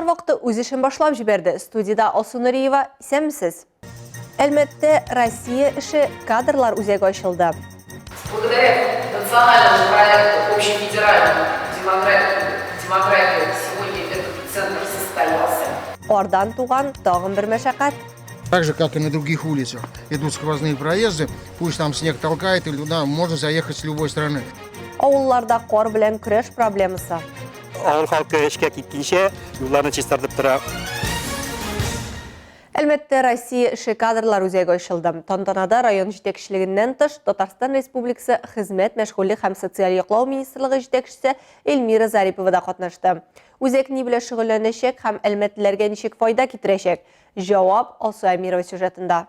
Яңалыклар вакыты үз эшен башлап җибәрде. Студиядә Алсу Нуриева, исәнмесез. Әлмәттә Россия эше кадрлар үзәге ачылды. Благодаря национальному проекту общефедеральному «Демография» сегодня этот центр состоялся. Кардан туган тагын бер мәшәкать. Так же, как и на других улицах, идут сквозные проезды, пусть там снег толкает, или туда можно заехать с любой стороны. Авылларда кар белән көрәш проблемасы. Авыл халкы эшкә киткәнчә юлларны чистартып тора. Әлмәттә Россия эше кадрлар үзәге ачылды. Тантанада район җитәкчелегеннән тыш Татарстан Республикасы Хезмәт, мәшгульлек һәм социаль яклау министрлыгы җитәкчесе Эльмира Зарипова да катнашты. Үзәк ни белән шөгыльләнәчәк һәм әлмәтлеләргә ничек файда китерәчәк? Җавап Алсу Әмирова сюжетында.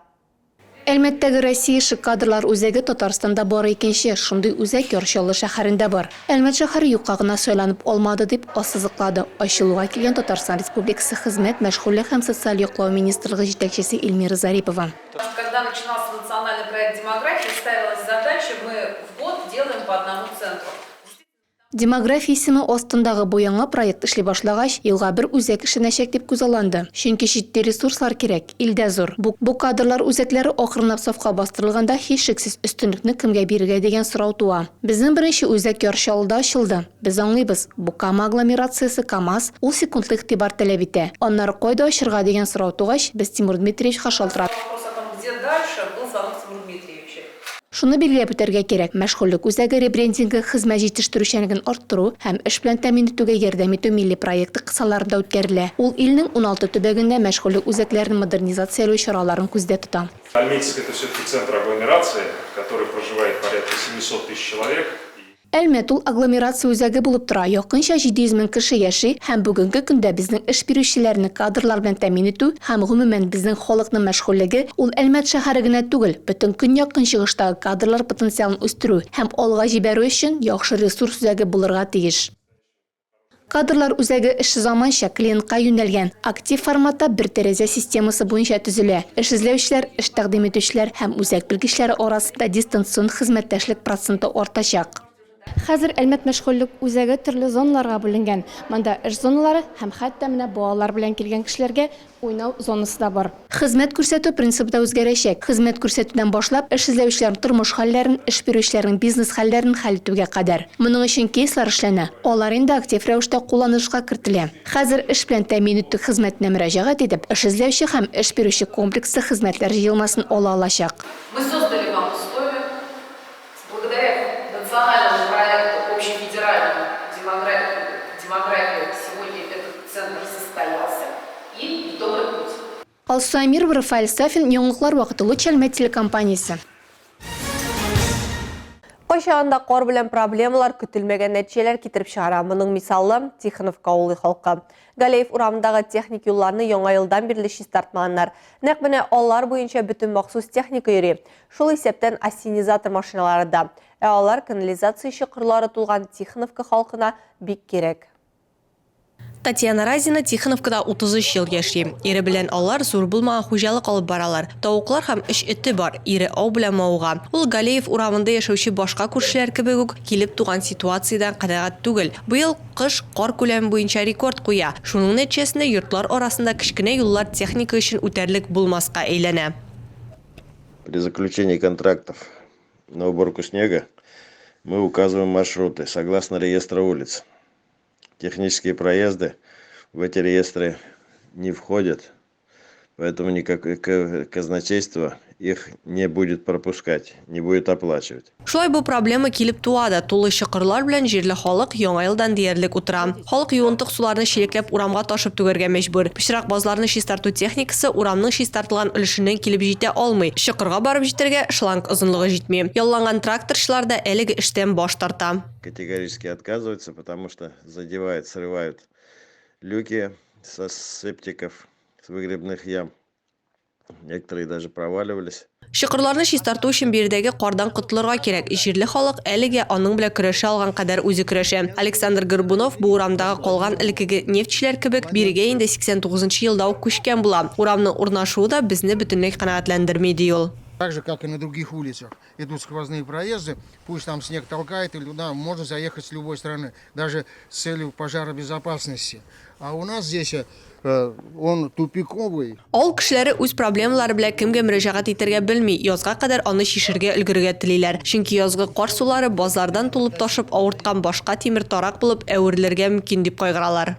Әлмәттәге Россия эше кадрлар үзәге Татарстанда бары икенче шундый үзәк Яр Чаллы шәһәрендә бар. Әлмәт шәһәре юкка гына сайланып алмады, дип ассызыклады ачылуга килгән Татарстан Республикасы Хезмәт, мәшгульлек һәм социаль яклау министрлыгы җитәкчесе Эльмира Зарипова. Когда начинался национальный проект Демография, ставилась задача, мы в год делаем по одному центру. Демография исеме астындагы бу яңа проект эшли башлагач, елга бер үзәк эшләнәчәк дип күзалланды. Чөнки җитди ресурслар кирәк, ил дә зур. Бу бу кадрлар үзәкләре акрынлап сафка бастырылганда, һичшиксез, өстенлекне кемгә бирергә дигән сорау туа. Безнең беренче үзәк Яр Чаллыда ачылды. Без аңлыйбыз, бу Кама агломерациясе, КАМАЗ, ул секундлы игътибар таләп итә. Аннары кайда ачырга дигән сорау тугач, без Тимур Дмитриевичка шалтыраттык. Вопрос о том, где дальше, был звонок Тимуру Дмитриевичу. Шуны билгеләп үтәргә кирәк, мәшгульлек үзәге ребрендингы хезмәт җитештерүчәнлеген арттыру һәм эш белән тәэмин итүгә ярдәм итү милли проекты кысаларында үткәрелә. Ул илнең уналты төбәгендә мәшгульлек үзәкләрен модернизацияләү чараларын күздә тота. Альметьевск это все-таки центр агломерации, в которой проживает порядка 700 тысяч человек. И. Әлмәт ул агломерация үзәге булып тора, якынча 700 мең кеше яши һәм бүгенге көндә безнең эш бирүчеләрне кадрлар белән тәэмин итү һәм, гомумән, безнең халыкның мәшгульлеге, ул Әлмәт шәһәре генә түгел, бөтен Көньяк-Көнчыгыштагы кадрлар потенциалын үстерү һәм алга җибәрү өчен яхшы ресурс үзәге булырга тиеш. Кадрлар үзәге эше заманча, клиентка юнәлгән, актив форматта бер тәрәзә системасы буенча төзелә. Эш эзләүчеләр, эш тәкъдим итүчеләр һәм үзәк белгечләре арасында дистанцион хезмәттәшлек проценты артачак. Хәзер Әлмәт мәшгульлек үзәге төрле зоналарга бүленгән. Монда эш зоналары һәм хәтта менә балалар белән килгән кешеләргә Уйнау зонасы да бар. Хезмәт күрсәтү принцибы да үзгәрәчәк. Хезмәт күрсәтүдән башлап, эш эзләүчеләрнең тормыш хәлләрен, эш бирүчеләрнең бизнес хәлләрен хәл итүгә кадәр. Моның өчен кейслар эшләнә. Алар инде актив рәвештә кулланылышка кертелә. Хәзер эш белән тәэмин итү хезмәтенә мөрәҗәгать итеп, эш эзләүче һәм эш бирүче комплекслы хезмәтләр җыелмасын ала алачак. Мы создали вам условия, благодаря национальному проекту общефедеральному Демография сегодня этот центр состоялся и в добрый путь. Алсу Әмирова, Рафаэль Сафин, Яңалыклар вакыты, Луч Әлмәт телекомпаниясе. Кайчагында кар белән проблемалар көтелмәгән нәтиҗәләр китереп чыгара. Моның мисалы, Тихоновка авылы халкы. Галәев урамындагы техник юлларны яңа елдан бирле чистартмаганнар. Нәкъ менә алар буенча бөтен махсус техника йөри. Шул исәптән ассенизатор машиналары да. Ә алар канализация чокырлары тулган Тихоновка халкына бик кирәк. Татьяна Разина Тихоновкада 33 ел яши. Ире белән алар зур булмаган хуҗалык алып баралар. Тавыклар һәм өч эте бар. Ире ау белән мавыга. Ул Галеев урамында яшәүче башка күршеләр кебек үк килеп туган ситуациядән канәгать түгел. Быел кыш кар күләме буенча рекорд куя. Шуның нәтиҗәсендә йортлар арасында кечкенә юллар техника өчен үтәрлек булмаска әйләнә. При заключении контрактов на уборку снега мы указываем маршруты согласно реестра улиц. Технические проезды в эти реестры не входят, поэтому никакое казначейство их не будет пропускать, не будет оплачивать. Шулай бу проблема килеп туа да, тулы чокырлар белән җирле халык Яңа елдан диярлек утыра. Халык юынтык суларны чиләкләп урамга ташып түгәргә мәҗбүр. Пычрак базларны чистарту техникасы урамның чистартылган өлешеннән килеп җитә алмый, чокырга барып җитәргә шланг озынлыгы җитми. Ялланган тракторчылар да әлеге эштән баш тарта. Категорически отказываются, потому что задевают, срывают люки со септиков, с выгребных ям. Некоторые даже проваливались. Чокырларны чистарту өчен биредәге кардан котылырга кирәк. Җирле халык әлегә аның белән көрәшә алган кадәр үзе көрәшә. Александр Горбунов бу урамдагы калган элеккеге нефтьчеләр кебек бирегә инде 89 нчы елда ук күчкән була. Урамның урнашуы да безне бөтенләй канәгатьләндерми, ди ул. Так же, как и на других улицах, идут сквозные проезды, пусть там снег толкает, или туда можно заехать с любой стороны, даже с целью пожаробезопасности. А у нас здесь э, он тупиковый. Авыл кешеләре үз проблемалары белән кемгә мөрәҗәгать итәргә белми, язга кадәр аны чишергә өлгерергә телиләр. Чөнки язгы кар сулары базлардан тулып ташып авырткан башка тимер тарак булып әверелергә мөмкин дип кайгыралар.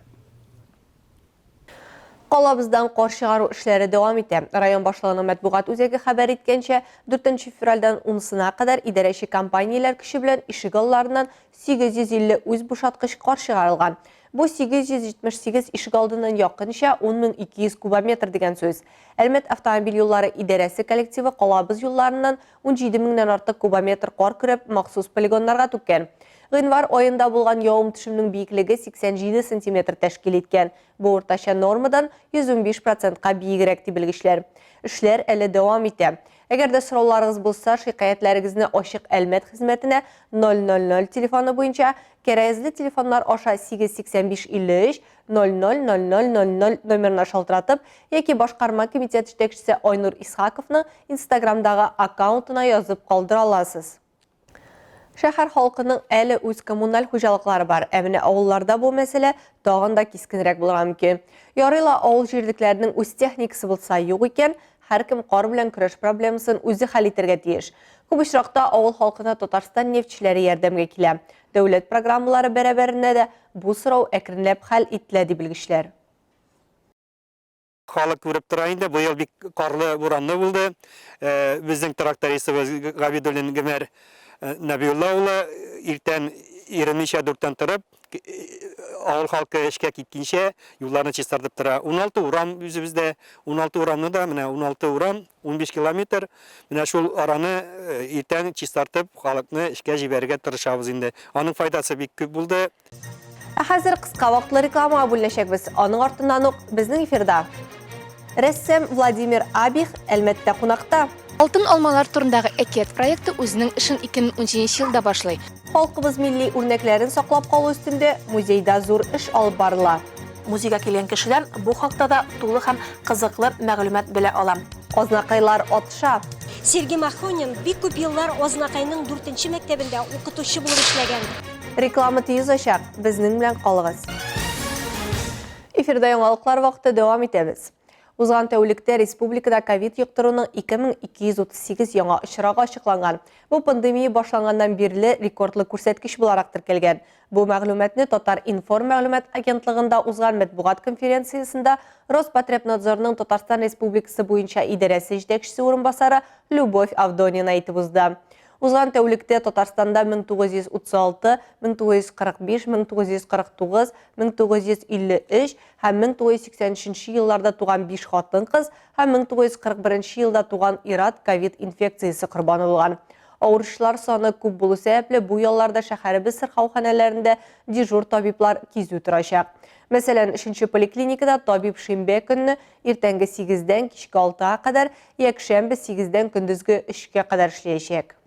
Калабыздан кар чыгару эшләре дәвам итә. Район башлыгының матбугат үзәге хәбәр иткәнчә, 4 февральдән 10-сына кадәр идарәче компанияләр көче белән ишегалларыннан 850 үзбушаткыч кар чыгарылган. Бу 878 ишегалдыннан якынча 10200 кубометр дигән сүз. Әлмәт автомобиль юллары идарәсе коллективы калабыз юлларыннан 17 меңнән артык кубометр кар көрәп махсус полигоннарга түккән. Гыйнвар аенда булган явым-төшемнең биеклеге 87 сантиметр тәшкил иткән. Бу уртача нормадан 115 процентка биегрәк, ди белгечләр. Эшләр әле дәвам итә. Әгәр дә сорауларыгыз булса, шикаятьләрегезне Ачык Әлмәт хезмәтенә 000 телефоны буенча, кәрәзле телефоннар аша 885 53 00 00 00 номерына шалтыратып яки башкарма комитет җитәкчесе Айнур Исхаковның Инстаграмдагы аккаунтына язып калдыра аласыз. Шәһәр халкының әле үз коммуналь хуҗалыклары бар, ә менә авылларда бу мәсьәлә тагын да кискенрәк булырга мөмкин. Ярый ла авыл җирлекләренең үз техникасы булса, юк икән, һәркем кар белән көрәш проблемасын үзе хәл итәргә тиеш. Күп очракта авыл халкына Татарстан нефтьчеләре ярдәмгә килә. Дәүләт программалары бәрабәренә дә бу сорау әкренләп хәл ителә, ди белгечләр. Халык күреп тора инде, быел бик карлы, буранлы булды. Э, безнең трактористыбыз Габидуллин Гомәр э, Нәбиулла улы иртән иренмичә дүрттән торып, э, авыл халкы эшкә киткәнчә юлларны чистартып тора. 16 урам үзебездә, 16 урамны да, менә 16 урам, 15 километр. Менә шул араны иртән чистартып, халыкны эшкә җибәрергә тырышабыз инде. Аның файдасы бик күп булды. Ә хәзер кыска вакытлы рекламага бүленәчәкбез. Аның артыннан ук безнең эфирда рәссам Владимир Абих Әлмәттә кунакта. Алтын алмалар турындагы әкият проекты үзенең эшен 2017 елда башлый. Халкыбыз милли үрнәкләрен саклап калу өстендә музейда зур эш алып барыла. Музейга килгән кешеләр бу хакта да тулы һәм кызыклы мәгълүмат белә ала. Азнакайлар атыша. Сергей Махонин бик күп еллар Азнакайның дүртенче мәктәбендә укытучы булып эшләгән. Реклама тиз узачак, безнең белән калыгыз. Эфирда яңалыклар вакыты дәвам итәбез. Узган тәүлектә республикада ковид йоктыруның 2238 яңа очрагы ачыкланган. Бу пандемия башланганнан бирле рекордлы күрсәткеч буларак теркәлгән. Бу мәгълүматны Татар-информ мәгълүмат агентлыгында узган матбугат конференциясендә Роспотребнадзорның Татарстан Республикасы буенча идарәсе җитәкчесе урынбасары Любовь Авдонина әйтеп узды. Узган тәүлектә Татарстанда 1936, 1945, 1949, 1953 һәм 1983 елларда туган биш хатын-кыз һәм 1941 елда туган ир-ат ковид инфекциясе корбаны булган. Авыручылар саны күп булу сәбәпле, бу ялларда шәһәребез сырхауханәләрендә дежур табиблар кизү торачак. Мәсәлән, өченче поликлиникада табиб шимбә көнне иртәнге сигездән кичке алтыга кадәр, якшәмбе сигездән көндезге өчкә кадәр эшләячәк.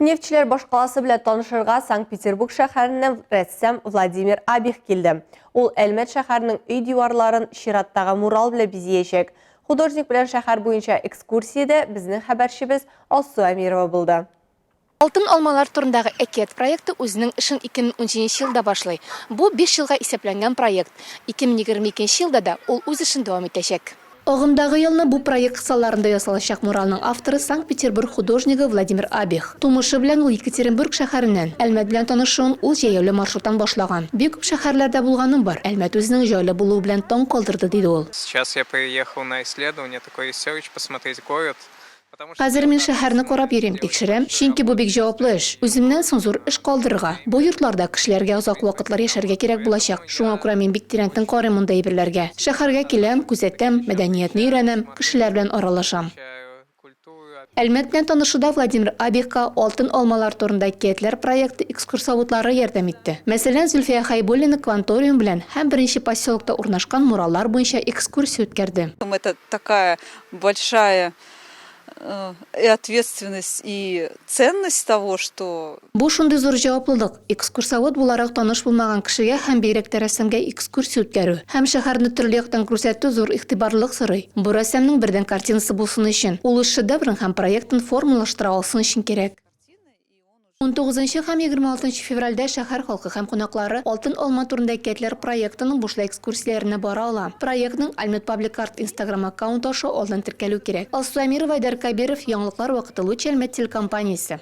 Нефтьчеләр башкаласы белән танышырга Санкт-Петербург шәһәреннән рәссам Владимир Абих килде. Ул Әлмәт шәһәренең өй диварларын чираттагы мурал белән бизиячәк. Художник белән шәһәр буенча экскурсиядә безнең хәбәрчебез Алсу Әмирова булды. Алтын алмалар турындагы әкият проекты үзенең эшен 2017 елда башлый. Бу, биш елга исәпләнгән проект. 2022 елда да ул үз эшен дәвам итәчәк. Агымдагы елны бу проект кысаларында ясалачак муралның авторы Санкт-Петербург художнигы Владимир Абих. Тумышы белән ул Екатеринбург шәһәреннән. Әлмәт белән танышуын ул җәяүле маршруттан башлаган. Бик күп шәһәрләрдә булганым бар, Әлмәт үзенең җайлы булуы белән таң калдырды, диде ул. Сейчас я приехал на исследование, такой ресерч, посмотреть город, потому что Хәзер мин шәһәрне карап йөрим, тикшерәм, чөнки бу бик җаваплы эш. Үземнән соң зур эш калдырырга. Бу йортларда кешеләргә озак вакытлар яшәргә кирәк булачак. Шуңа күрә мин бик тирәнтен карыйм мондый әйберләргә. Шәһәргә киләм, күзәтәм, мәдәниятне өйрәнәм, кешеләр белән аралашам. Әлмәт белән танышуда Владимир Абихка Алтын алмалар турында әкиятләр проекты экскурсоводлары ярдәм итте. Мәсәлән, Зөлфия Хәйбуллина Кванториум белән һәм беренче поселокта урнашкан мураллар буенча экскурсия үткәрде. Это такая большая. и ответственность, и ценность того, что. Бу шундый зур җаваплылык, экскурсовод буларак таныш булмаган кешегә һәм бигрәк тә рәссамгә экскурсия үткәрү һәм шәһәрне төрле яктан күрсәтү зур игътибарлылык сорый. Бу рәссамның бердәм картинасы булсын өчен, ул үз шедеврын һәм проектын формалаштыра алсын өчен кирәк. Унтугызынчы һәм 26 февральдә шәһәр халкы һәм кунаклары Алтын алма турында әкиятләр проектының бушлай экскурсияләренә бара ала. Проектның Әлмәт Паблик Арт Инстаграм аккаунты аша алдан теркәлү кирәк. Алсу Әмирова, Айдар Кәбиров, Яңалыклар вакыты, Луч Әлмәт телекомпаниясе.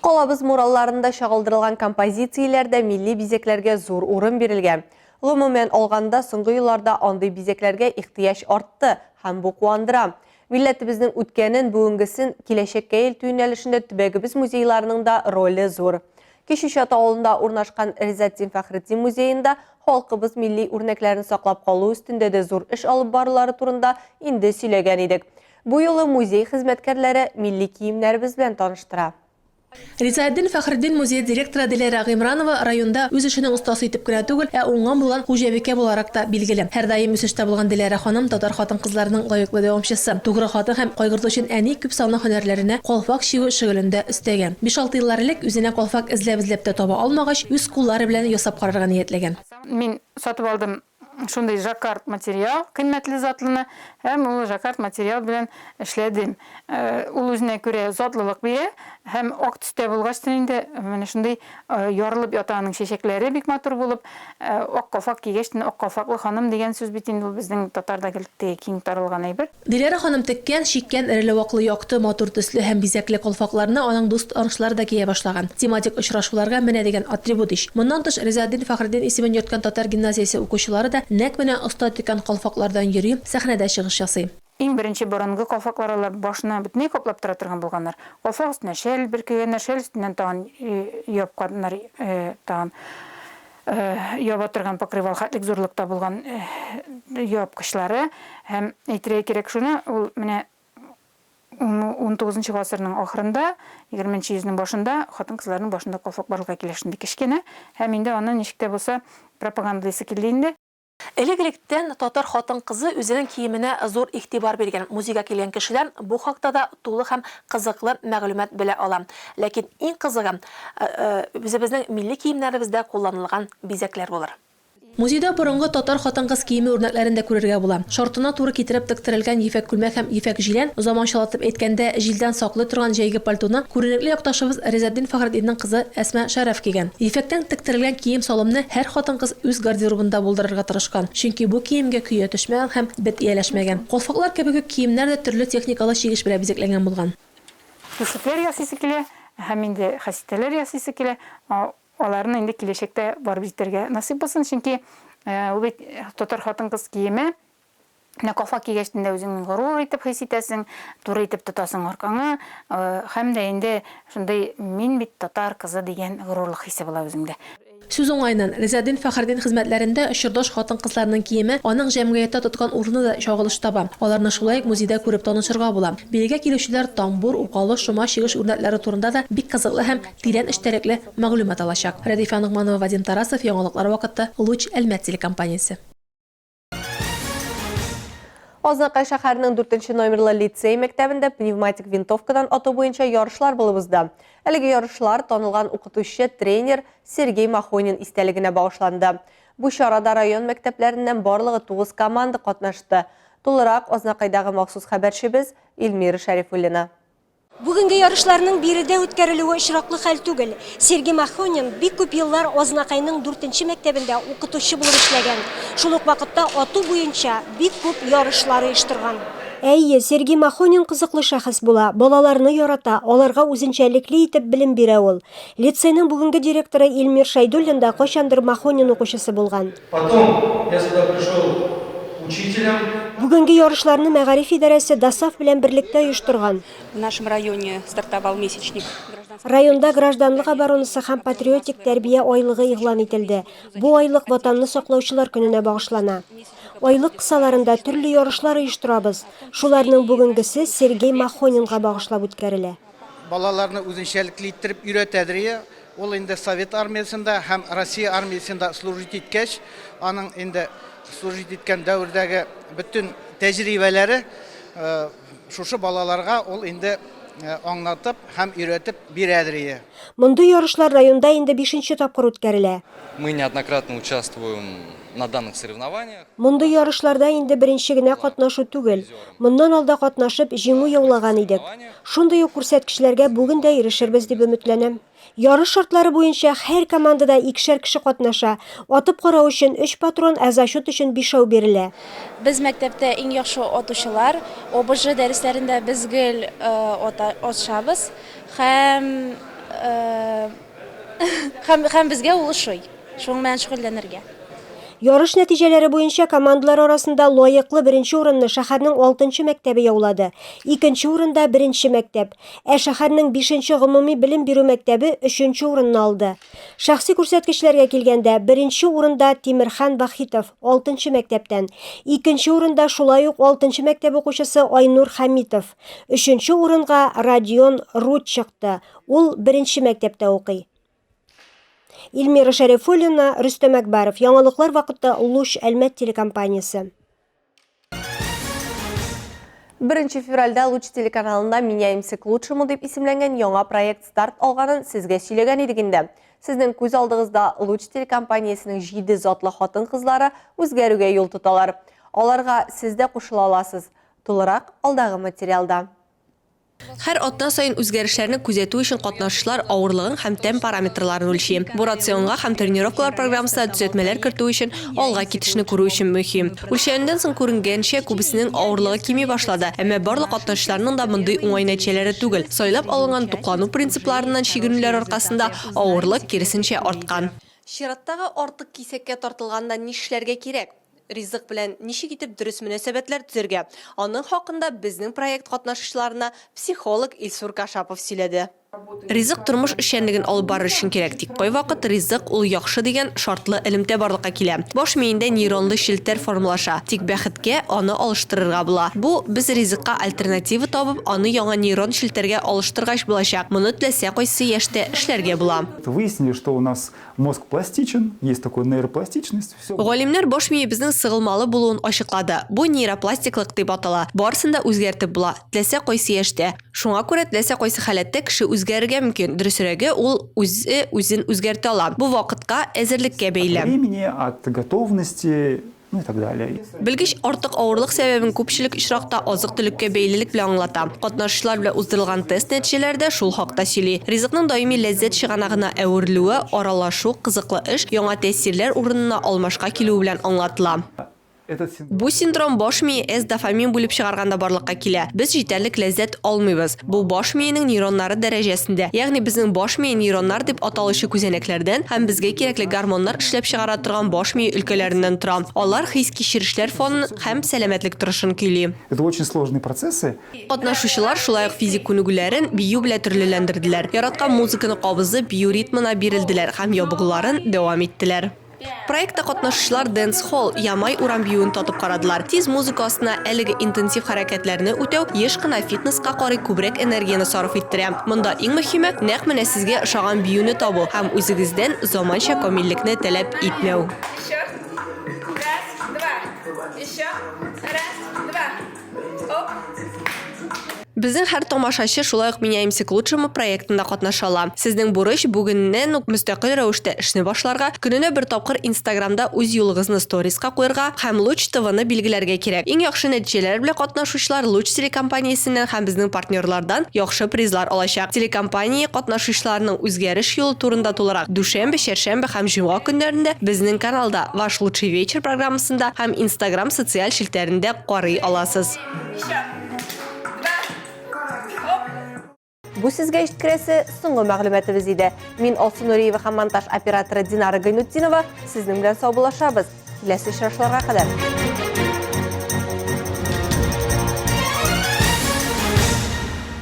Калабыз муралларында чагылдырылган композицияләрдә милли бизәкләргә зур урын бирелгән. Гомумән алганда, соңгы елларда андый бизәкләргә ихтыяҗ артты һәм бу куандыра. Милләтебезнең үткәнен, бүгенгесен киләчәккә илтү юнәлешендә төбәгебез музейларының да роле зур. Кече Чат авылында урнашкан Ризатдин Фәхретдин музеенда халкыбыз милли үрнәкләрен саклап калу өстендә дә зур эш алып барулары турында инде сөйләгән идек. Бу юлы музей хезмәткәрләре милли киемнәребез белән таныштыра. Ризаэтдин Фәхретдин музее директоры Диләрә Гыймранова районда үз эшенең остасы итеп кенә түгел, ә уңган-булган хуҗабикә буларак та билгеле. Һәрдаим үсештә булган Диләрә ханым татар хатын-кызларының лаеклы дәвамчысы. Тугры хатын һәм кайгыртучан әни күпсанлы һөнәрләренә калфак чигү шөгылен дә өстәгән. Биш-алты еллар элек үзенә калфак эзләп-эзләп тә таба алмагач, үз куллары белән ясап карарга ниятләгән. Мин сатып алдым Шундый жаккард материал, кыйммәтле затлыны, һәм ул жаккард материал белән эшләдем. Ул үзенә күрә затлылык бирә һәм ак төстә булгачтын инде менә шундый ярылып ята аның чәчәкләре бик матур булып. Ак калфак кигәчтен ак калфаклы ханым дигән сүз бит инде ул безнең татарда гел теге киң таралган әйбер. Диләрә ханым теккән, чиккән эреле-ваклы якты, матур төсле һәм бизәкле калфакларны аның дус-танышлары да кия башлаган. Тематик очрашуларга менә дигән атрибут ич. Моннан тыш, Ризаэтдин Фәхретдин исемен йөрткән татар гимназиясе укучылары да нәкъ менә оста теккән калфаклардан йөри, сәхнәдә чыгыш ясый. Иң беренче борынгы калфаклар алар башны бөтенләй каплап тора торган булганнар. Калфак өстенә шәл бөркегәннәр, шәл өстеннән тагын япканнар, тагын яба торган покрывал хәтлек зурлыкта булган япкычлары. Һәм әйтергә кирәк шуны, ул менә унтугызынчы гасырның ахырында, егерменче йөзнең башында хатын-кызларның башында калфак барлыкка килә шундый кечкенә. Һәм инде аны ничек тә булса пропагандалыйсы килде инде. Элек-электән татар хатын-кызы үзенең киеменә зур игътибар биргән. Музейга килгән кешеләр бу хакта да тулы һәм кызыклы мәгълүмат белә ала. Ләкин иң кызыгы, үзебезнең милли киемнәребездә кулланылган бизәкләр булыр. Музейда борынгы татар хатын-кыз киеме үрнәкләрен дә күрергә була. Шартына туры китереп тектерелгән ефәк күлмәк һәм ефәк җилән, заманчалатып әйткәндә, җилдән саклый торган җәйге пальтоны күренекле якташыбыз Ризатдин Фәхретдиннең кызы Әсма Шәрәф кигән. Ефәктән тектерелгән кием-салымны һәр хатын-кыз үз гардеробында булдырырга тырышкан, чөнки бу киемгә көя төшмәгән һәм бет ияләшмәгән. Калфаклар кебек үк киемнәр дә төрле техникалы чигеш белән бизәкләнгән булган. Түшлекләр ясыйсы килә һәм инде хәситәләр ясыйсы килә. Аларны инде киләчәктә барып җитәргә насыйп булсын, чөнки ул бит татар хатын-кыз киеме. Менә калфак кигәч тә үзеңне горур итеп хис итәсең, туры итеп тотасың аркаңы, һәм дә инде шундый мин бит татар кызы дигән горурлык хисе була үзеңдә. Сүз уңаеннан, Ризаэтдин Фәхретдин хезмәтләрендә чордаш хатын-кызларның киеме, аның җәмгыятьтә тоткан урыны да чагылыш таба. Аларны шулай ук музейда күреп танышырга була. Бирегә килүчеләр тамбур, укалы, шома чигеш үрнәкләре турында да бик кызыклы һәм тирән эчтәлекле мәгълүмат алачак. Рәдифә Ногманова, Вадим Тарасов, Яңалыклар вакыты, Луч, Әлмәт телекомпаниясе. Азнакай шәһәренең 4 номерлы лицей мәктәбендә пневматик винтовкадан ату буенча ярышлар булып узды. Әлеге ярышлар танылган укытучы, тренер Сергей Махонин истәлегенә багышланды. Бу чарада район мәктәпләреннән барлыгы 9 команда катнашты. Тулырак Азнакайдагы махсус хәбәрчебез Эльмира Шәрифуллина. Бүгенге ярышларның биредә үткәрелүе очраклы хәл түгел. Сергей Махонин бик күп еллар Азнакайның дүртенче мәктәбендә укытучы булып эшләгән. Шул ук вакытта ату буенча бик күп ярышлар оештырган. Әйе, Сергей Махонин кызыклы шәхес була. Балаларны ярата, аларга үзенчәлекле итеп белем бирә ул. Лицейның бүгенге директоры Илмир Шәйдуллин да кайчандыр Махонин укучысы булган. Потом я сюда пришел учителем. Бүгенге ярышларны мәгариф идарәсе ДОСААФ белән берлектә оештырган. В нашем районе стартовал месячник гражданской. Районда гражданлык оборонасы һәм патриотик тәрбия айлыгы игълан ителде. Бу айлык Ватанны саклаучылар көненә багышлана. Айлык кысаларында төрле ярышлар оештырабыз. Шуларның бүгенгесе Сергей Махонинга багышлап үткәрелә. Балаларны үзенчәлекле иттереп өйрәтәдер ие. Ул инде Совет армиясендә һәм Россия армиясендә служить иткәч, аның инде служить иткән дәвердәге бөтен тәҗрибәләре. Шушы балаларга ул инде аңлатып һәм өйрәтеп бирәдер ие. Мондый ярышлар районда инде бишенче тапкыр үткәрелә. Мы неоднократно участвуем на данных соревнованиях. Мондый ярышларда инде беренче генә катнашу түгел. Моннан алда катнашып, җиңү яулаган идек. Шундый ук күрсәткечләргә бүген дә ирешербез дип өметләнәм. Ярыш шартлары буенча һәр командада икешәр кеше катнаша. Атып карау өчен өч патрон, ә зачет өчен бишәү бирелә. Без мәктәптә иң яхшы атучылар. ОБЖ дәресләрендә без гел атышабыз һәм һәм безгә ул ошый, шуның белән шөгыльләнергә. Ярыш нәтиҗәләре буенча командалар арасында лаеклы беренче урынны шәһәрнең алтынчы мәктәбе яулады. Икенче урында, беренче мәктәп. Ә шәһәрнең бишенче гомуми белем бирү мәктәбе өченче урынны алды. Шәхси күрсәткечләргә килгәндә, беренче урында Тимерхан Вахитов, алтынчы мәктәптән. Икенче урында шулай ук алтынчы мәктәп укучысы Айнур Хәмитов. Өченче урынга Родион Рудь чыкты, ул беренче мәктәптә укый. Илмира Шәрифуллина, Рөстәм Әкбәров. Яңалыклар вакыты Луч Әлмәт телекомпаниясе. 1 февральдә Луч телеканалында Меняемся к лучшему дип исемләнгән яңа проект старт алганын сезгә сөйләгән идек инде. Сезнең күз алдыгызда Луч телекомпаниясенең җиде затлы хатын-кызлары үзгәрүгә юл тоталар. Аларга сез дә кушыла аласыз. Тулырак алдагы материалда. Һәр атна саен үзгәрешләрне күзәтү өчен катнашучылар авырлыгын һәм тән параметрларын үлчи. Бу рационга һәм тренировкалар программасына төзәтмәләр кертү өчен алга китешне күрү өчен мөһим. Үлчәнүдән соң күренгәнчә, күбесенең авырлыгы кими башлады, әмма барлык катнашучыларның да мондый уңай нәтиҗәләре түгел. Сайлап алынган туклану принципларыннан чигенүләр аркасында авырлык, киресенчә, арткан. Чираттагы артык кисәккә тартылганда нишләргә кирәк? Ризык белән ничек итеп дөрес мөнәсәбәтләр төзергә? Аның хакында безнең проект катнашучыларына психолог Илсур Кашапов сөйләде. Ризык тормыш эшчәнлеген алып барыр өчен кирәк, тик кайвакыт ризык ул яхшы дигән шартлы элемтә барлыкка килә. Баш миендә нейронлы челтәр формалаша, тик бәхеткә, аны алыштырырга була. Бу, без ризыкка альтернатива табып, аны яңа нейрон челтәргә алыштыргач булачак. Моны теләсә кайсы яшьтә эшләргә була. Выяснили, что у нас Мозг пластичен, есть такое нейропластичность. Всё. Галимнәр баш миебезнең сыгылмалы булуын ачыклады. Бу нейропластиклык дип атала. Барысын да үзгәртеп була. Теләсә кайсы яшьтә. Шуңа күрә теләсә кайсы халәттә кеше үзгәрергә мөмкин, дөресрәге, ул үзе үзен үзгәртә ала. Бу вакытка, әзерлеккә бәйле. От времени, от готовности, ну и так далее. Белгеч артык авырлык сәбәбен күпчелек очракта азык-төлеккә бәйлелек белән аңлата. Катнашучылар белән уздырылган тест нәтиҗәләре дә шул хакта сөйли. Ризыкның даими ләззәт чыганагына әверелүе, аралашу, кызыклы эш, яңа тәэсирләр урынына алмашка килүе белән аңлатыла. Бу синдром баш мие С-дофамин бүлеп чыгарганда барлыкка килә. Без җитәрлек ләззәт алмыйбыз. Бу баш миенең нейроннары дәрәҗәсендә, ягъни безнең баш мие нейроннар дип аталучы күзәнәкләрдән һәм безгә кирәкле гормоннар эшләп чыгара торган баш мие өлкәләреннән тора. Алар хис-кичерешләр фонын һәм сәламәтлек торышын көйли. Это очень сложные процессы. Катнашучылар шулай ук физик күнегүләрен бию белән төрлеләндерделәр, яраткан музыканы кабызып, бию ритмына бирелделәр һәм ябыгуларын дәвам иттеләр. Проектта катнашучылар дэнс-холл, Ямай урам биюен татып карадылар. Тиз музыка астына әлеге интенсив хәрәкәтләрне үтәү еш кына фитнеска карый күбрәк энергияне сарыф иттерә. Монда иң мөһиме, нәкъ менә сезгә ошаган биюне табу һәм үзегездән заманча камиллекне таләп итмәү. Еще. Раз, два. Еще. Раз, два. Оп. Безнең һәр тамашачы шулай ук Меняемся к лучшему проектында катнаша ала. Сезнең бурыч, бүгеннән үк мөстәкыйль рәвештә эшне башларга, көненә бер тапкыр Инстаграмда үз юлыгызны сториска куярга һәм Луч ТВны билгеләргә кирәк. Иң яхшы нәтиҗәләр белән катнашучылар Луч телекомпаниясеннән һәм безнең партнерлардан яхшы призлар алачак. Телекомпания катнашучыларының үзгәреш юлы турында тулырак дүшәмбе, чәршәмбе һәм җомга көннәрендә безнең каналда Ваш лучший вечер программасында һәм Инстаграм социаль челтәрендә карый аласыз. Бу сезгә җиткерәсе соңгы мәгълүматыбыз иде. Мин Алсу Нуриева һәм монтаж операторы Динара Гайнутдинова сезнең белән саубуллашабыз. Киләсе очрашуларга кадәр.